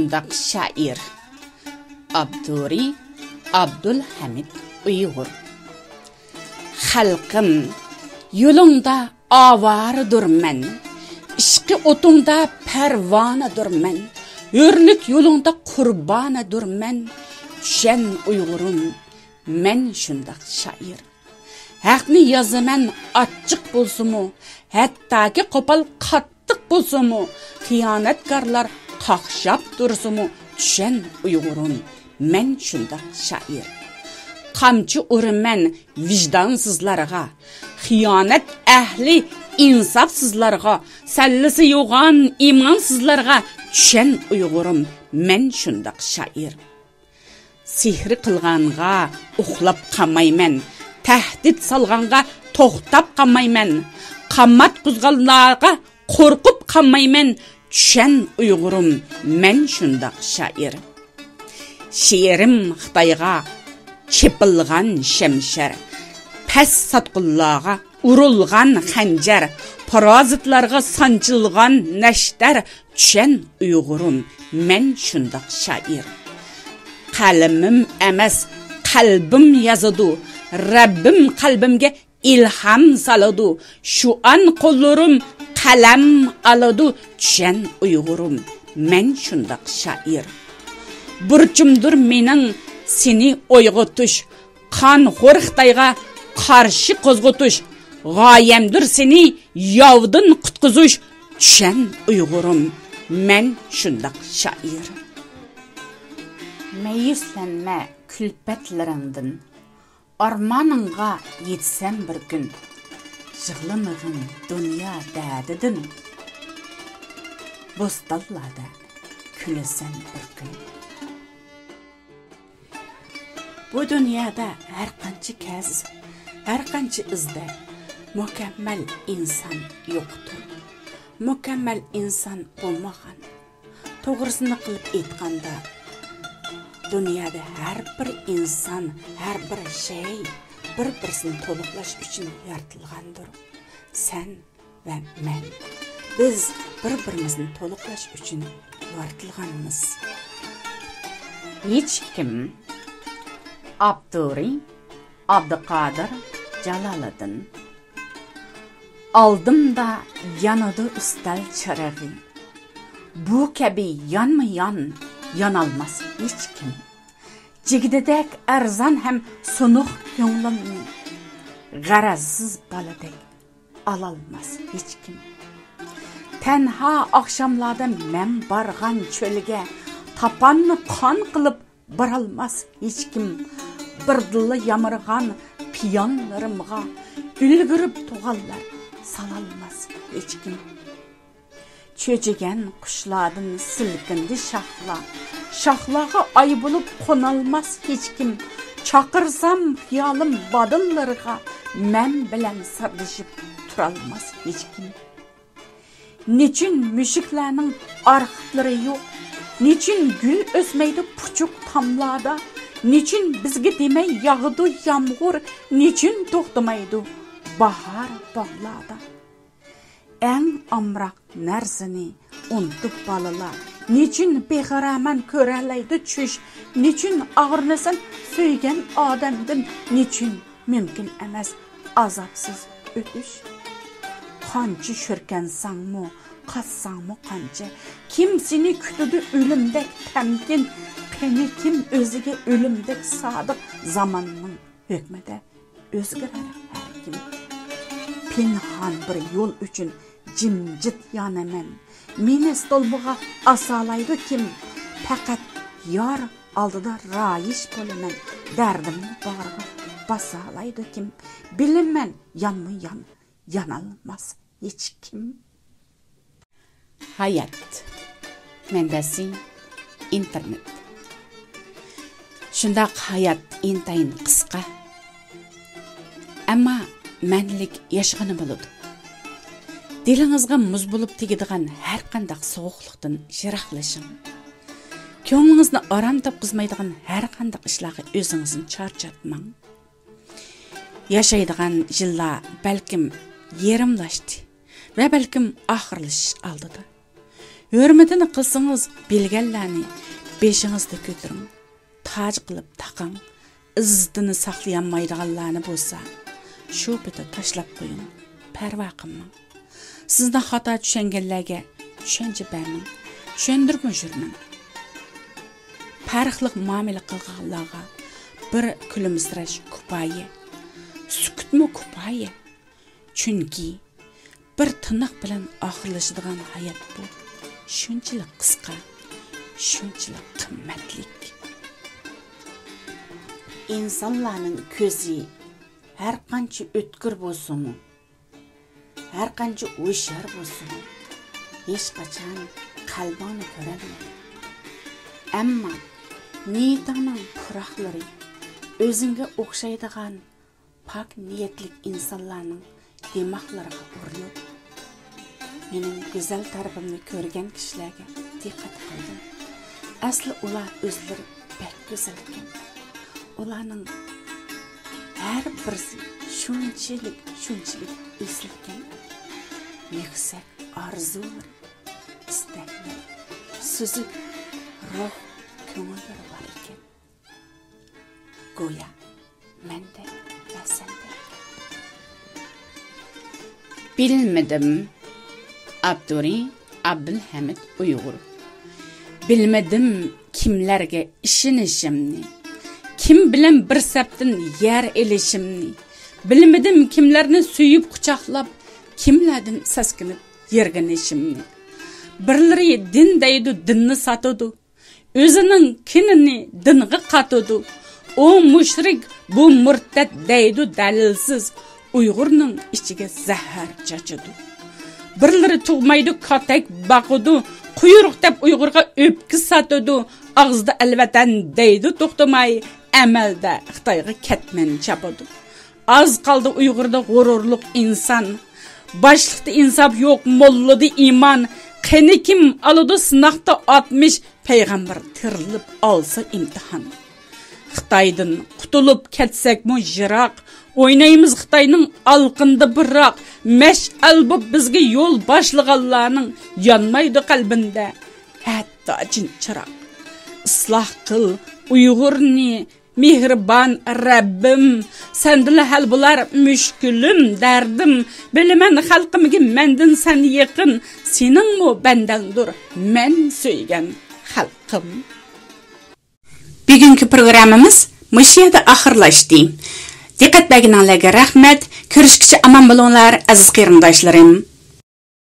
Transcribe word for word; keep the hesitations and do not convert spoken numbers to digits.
شۇنداق شائىر. ئابدۇرى ئابدۇلھەمىد ئۇيغۇر. خەلقىم، يولۇڭدا ئاۋارىدۇرمەن، ئىشقى ئوتۇڭدا پەرۋانىدۇرمەن، ھۆرلۈك يولۇڭدا قۇربانىدۇرمەن. چۈشەن ئۇيغۇرۇم، مەن شۇنداق شائىر. ھەقنى يازىمەن ئاچچىق بولسىمۇ، ھەتتاكى قوپال قاتتىق بولسىمۇ، خىيانەتكارلار قاقشاپ تۇرسىمۇ، چۈشەن ئۇيغۇرۇم، مەن شۇنداق شائىر. قامچا ئۇرىمەن ۋىجدانسىزلارغا، خىيانەت ئەھلى ئىنساپسىزلارغا، سەللىسى يوغان ئىمانسىزلارغا، چۈشەن ئۇيغۇرۇم، مەن شۇنداق شائىر. سېھرى قىلغانغا ئۇخلاپ قالمايمەن، تەھدىت سالغانغا توختاپ قالمايمەن، قامات قۇزغانلارغا قورقۇپ قالمايمەن. چۈشەن ئۇيغۇرۇم، مەن شۇنداق شائىر. شېئىرىم خىتايغا چېپىلغان شەمشەر، پەس ساتقۇنلارغا ئۇرۇلغان خەنجەر، پارازىتلارغا سانچىلغان نەشتەر. چۈشەن ئۇيغۇرۇم، مەن شۇنداق شائىر. قەلىمىم ئەمەس، قەلبىم يازىدۇ، رەببىم قەلبىمگە ئىلھام سالىدۇ، شۇئان قوللىرىم قەلەم ئالىدۇ. چۈشەن ئۇيغۇرۇم، مەن شۇنداق شائىر. بۇرچۇمدۇر مېنىڭ سېنى ئويغىتىش، قانخور خىتايغا قارشى قوزغىتىش، غايەمدۇر سېنى ياۋدىن قۇتقۇزۇش. چۈشەن ئۇيغۇرۇم، مەن شۇنداق شائىر. مەيۈسلەنمە كۈلپەتلىرىڭدىن، ئارمانىڭغا يېتىسەن بىر كۈن، يىغلىمىغىن دۇنيا دەردىدىن، بوستانلاردا كۈلىسەن بىر كۈن. بۇ دۇنيادا ھەر قانچە كەز، ھەر قانچە ئىزدە مۇكەممەل ئىنسان يوقتۇر. مۇكەممەل ئىنسان بولمىغان. توغرىسىنى قىلىپ ئېيتقاندا، دۇنيادا ھەر بىر ئىنسان، ھەر بىر شەي بىر-بىرسىنى تولۇقلاش ئۈچۈن يارىتىلغاندۇر. سەن ۋە مەن، بىز بىر-بىرىمىزنى تولۇقلاش ئۈچۈن يارىتىلغانمىز. ھېچكىم. ئاپتورى: ئابدۇقادىر جالالىدىن. ئالدىمدا يانىدۇ ئۈستەل چىرىغى، بۇ كەبى يانمۇ يان يانالماس ھېچكىم. جىگدىدەك ئەرزان ھەم سۇنۇق كۆڭلۈمنى، غەرەزسىز بالىدەك ئالالماس ھېچكىم. تەنھا ئاخشاملاردا مەن بارغان چۆلگە، تاپاننى قان قىلىپ بارالماس ھېچكىم. بىردىنلا يامرىغان پىيانلىرىمغا ئۈلگۈرۈپ تۇغانلار سالالماس ھېچكىم. چۆچۈگەن قۇشلاردىن سىلكىندى شاخلار، شاخلارغا ئاي بولۇپ قونالماس ھېچكىم. چاقىرسام خىيالىم بادىللىرىغا، مەن بىلەن سىردىشىپ تۇرالماس ھېچكىم. نېچۈن مۈشۈكلەرنىڭ ئارخىپلىرى يوق؟ نېچۈن گۈل ئۆسمەيدۇ پۇچۇق تاملاردا؟ نېچۈن بىزگە دېمەي ياغىدۇ يامغۇر؟ نېچۈن توختىمايدۇ باھار باغلاردا؟ ئەڭ ئامراق نەرسىنى ئۇنتۇپ بالىلار، نېچۈن بىخىرامان كۆرەلەيدۇ چۈش؟ نېچۈن ئاغرىنىسەن سۆيگەن ئادەمدىن؟ نېچۈن مۇمكىن ئەمەس ئازابسىز ئۆتۈش؟ قانچە شۈركەنسەڭمۇ، قاچساڭمۇ قانچە، كىم سېنى كۈتىدۇ ئۆلۈمدەك تەمكىن؟ قېنى كىم ئۆزىگە ئۆلۈمدەك سادىق؟ زاماننىڭ ھۆكمىدە ئۆزگىرەر ھەر كىم. پىنھان بىر يول ئۈچۈن جىمجىت يانىمەن، مېنى ستولبىغا ئاسالايدۇ كىم؟ پەقەت يار ئالدىدا رايىش بولىمەن، دەردىمنى باغرىغا باسالايدۇ كىم؟ بىلىمەن، يانمۇ يان يانالماس ھېچكىم. ھايات. مەنبەسى: ئىنتېرنېت. شۇنداق، ھايات ئىنتايىن قىسقا، ئەمما مەنىلىك ياشىغىنى بولىدۇ. دىلىڭىزغا مۇز بولۇپ تېگىدىغان ھەر قانداق سوغۇقلۇقتىن يىراقلىشىڭ. كۆڭلىڭىزنى ئارام تاپقۇزمايدىغان ھەر قانداق ئىشلارغا ئۆزىڭىزنى چارچاتماڭ. ياشايدىغان يىللار بەلكىم يېرىملاشتى ۋە بەلكىم ئاخىرلىشىش ئالدىدا. ھۆرمىتىنى قىلسىڭىز، بىلگەنلەرنى بېشىڭىزدا كۆتۈرۈڭ. تاج قىلىپ تاقاڭ. ئىززىتىنى ساقلىيالمايدىغانلارنى بولسا، شۇ پېتى تاشلاپ قويۇڭ. پەرۋا قىلماڭ. سىزنى خاتا چۈشەنگەنلەرگە چۈشەنچە بەرمەڭ. چۈشەندۈرمۇ يۈرمەڭ. پەرقلىق مۇئامىلە قىلغانلارغا بىر كۈلۈمسىرەش كۇپايە، سۈكۈتمۇ كۇپايە. چۈنكى بىر تىنىق بىلەن ئاخىرلىشىدىغان ھايات بۇ شۇنچىلىك قىسقا، شۇنچىلىك قىممەتلىك. ئىنسانلارنىڭ كۆزى ھەر قانچە ئۆتكۈر بولسىمۇ، ھەر قانچە ھوشيار بولسىمۇ، ھېچقاچان قەلبىڭنى كۆرەلمەيدۇ. ئەمما نىيىتىڭنىڭ پۇراقلىرى ئۆزۈڭگە ئوخشايدىغان پاك نىيەتلىك ئىنسانلارنىڭ دىماغلىرىغا ئۇرۇلۇپ، مېنىڭ گۈزەل تەرىپىمنى كۆرگەن كىشىلەرگە دىققەت قىلدىم. ئەسلى ئۇلار ئۆزلىرى بەك گۈزەلكەن. ئۇلارنىڭ ھەر بىرسى شۇنچىلىك، شۇنچىلىك ئېسىلكەن. يۈكسەك ئارزۇلىرى، ئىستەكلىرى، سۈزۈك روھ، كۆڭۈللىرى بار ئىكەن. گويا مەندەك ۋە سەندەك. بىلمىدىم. ئاپتورى: ئابدۇلھەمىد ئۇيغۇر. بىلمىدىم كىملەرگە ئىشىنىشىمنى، كىم بىلەن بىر سەپتىن يەر ئېلىشىمنى. بىلمىدىم كىملەرنى سۆيۈپ قۇچاقلاپ، كىملەردىن سەسكىنىپ يىرغىنىشىمنى. بىرلىرى دىن دەيدۇ، دىننى ساتىدۇ. ئۆزىنىڭ كىنىنى دىنغا قاتىدۇ. ئۇ مۇشرىك، بۇ مۇرتەت دەيدۇ دەلىلسىز، ئۇيغۇرنىڭ ئىچىگە زەھەر چاچىدۇ. بىرلىرى تۇغمايدۇ، كاتەك باقىدۇ، قۇيرۇق دەپ ئۇيغۇرغا ئۆپكە ساتىدۇ، ئاغزىدا ئەلۋەتەن دەيدۇ توختىماي، ئەمەلدە خىتايغا كەتمەن چاپىدۇ. ئاز قالدى ئۇيغۇردا غۇرۇرلۇق ئىنسان. باشلىقتا ئىنساپ يوق، موللىدا ئىمان. قېنى كىم ئالىدۇ سىناقتا ئاتمىش، پەيغەمبەر تىرىلىپ ئالسا ئىمتىھان. خىتايدىن قۇتۇلۇپ كەتسەكمۇ يىراق، ئوينايمىز خىتاينىڭ ئالىقىنىدا بىراق. مەشئەل بوپ بىزگە يول باشلىغانلارنىڭ، يانمايدۇ قەلبىمدە ھەتتا جىن چىراغ. ئىسلاھ قىل ئۇيغۇرنى، مېھرىبان رەببىم، سەندىلا ھەل بولار مۈشكۈلۈم، دەردىم. بىلىمەن خەلقىمگە مەندىن سەن يېقىن، سېنىڭمۇ بەندەڭدۇر مەن سۆيگەن خەلقىم. بۈگۈنكى پروگراممىمىز مۇشۇ يەردە ئاخىرلاشتى. دىققەت بەرگىنىڭلارغا رەھمەت. كۆرۈشكىچە ئامان بولۇڭلار، ئەزىز قېرىنداشلىرىم.